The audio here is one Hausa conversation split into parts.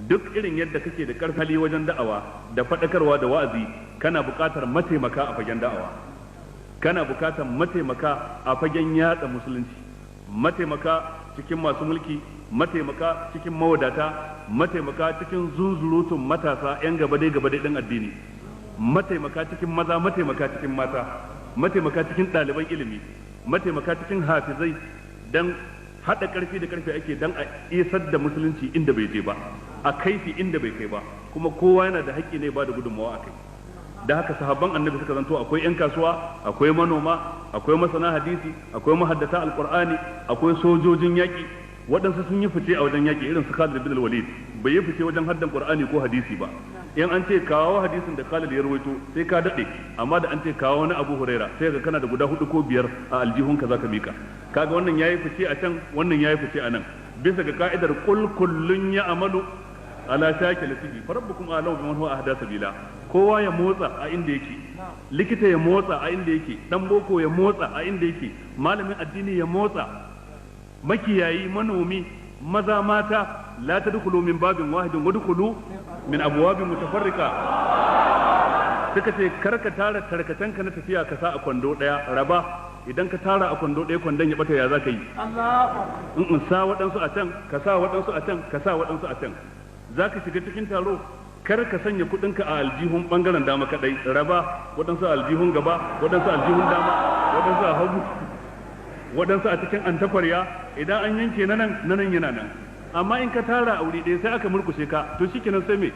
Duk irin yadda kake da karfali wajen da'awa da faɗakarwa da wa'azi, kana buƙatar mataimaka a fagen da'awa, kana buƙatar mataimaka a fagen yatsa musulunci, mataimaka cikin masu mulki, mataimaka cikin mawadata, mataimaka cikin zunzurutun matasa 'yan gaba-dai gaba-dai ɗin addini, mataimaka cikin maza, mataimaka cikin mata, mataimaka cikin ɗaliban ilimi, mataimaka cikin hafizai, dan haɗa ƙarfi da ƙarfi ake dan a isar da musulunci inda bai je ba, a kai shi inda bai kai ba. Kuma kowa yana da haƙƙi ne ba da gudunmawa a kai. Da haka sahabban Annabi suka zanto akwai 'yan kasuwa, akwai manoma, akwai masana hadisi, akwai mahaddata Alƙur'ani, akwai sojojin yaƙi. Waɗansu sun yi fice a wajen yaƙi, irin su Khalid bin Walid. Bai yi fice wajen haddan Qur'ani ko hadisi ba. In an ce kawo hadisin da Khalid ya rawaito, sai ka dade, amma da an ce kawo wani Abu Huraira, sai ga kana da guda hudu ko biyar a aljihunka zaka mika. Kaga wannan yayi fice a can, wannan yayi fice a nan, bisa ga ka'idar قل كل يعمل على شاكلته فربكم أعلم بمن هو أهدى سبيلا. Kowa ya motsa a inda yake, likita ya motsa a inda yake, dan boko ya motsa a inda yake, malamin addini ya motsa, makiyayi, manomi, maza, mata. لا تدخلوا من باب واحد وادخلوا من أبواب متفرقة. Suka ce kar ka tara tarkacenka na tafiya ka sa a kwando daya, raba. Idan ka tara a kwando daya, kwandon ya bata, ya za ka yi? In sa waɗansu a can, ka sa waɗansu a can, ka sa waɗansu a can. Za ka shiga cikin taro, kar ka sanya kuɗinka a aljihun ɓangaren dama kaɗai, raba, waɗansu a aljihun gaba, waɗansu a aljihun dama, waɗansu a hagu, waɗansu a cikin antakwarya. Idan an yanke na nan, na nan yana nan. Amma in ka tara a wuri ɗaya sai aka murkushe ka, to shikenan, sai me?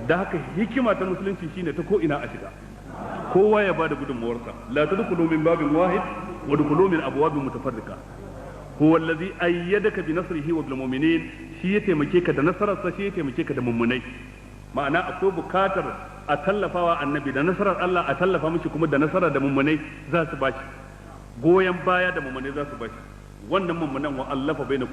Da haka hikima ta musulunci shine ta ko ina a shiga, kowa ya bada gudunmawarsa. لا تدخلوا من باب واحد وادخلوا من أبواب متفرقة. هو الذي أيدك بنصره وبالمؤمنين. Shi ya taimake ka da nasararsa, shi ya taimake ka da mummunai. Ma'ana, akwai bukatar a tallafawa Annabi da nasarar Allah, a tallafa mishi kuma da nasarar da mummunai za su bashi, goyon baya da mummunai za su bashi. Wannan mummunan وألف بين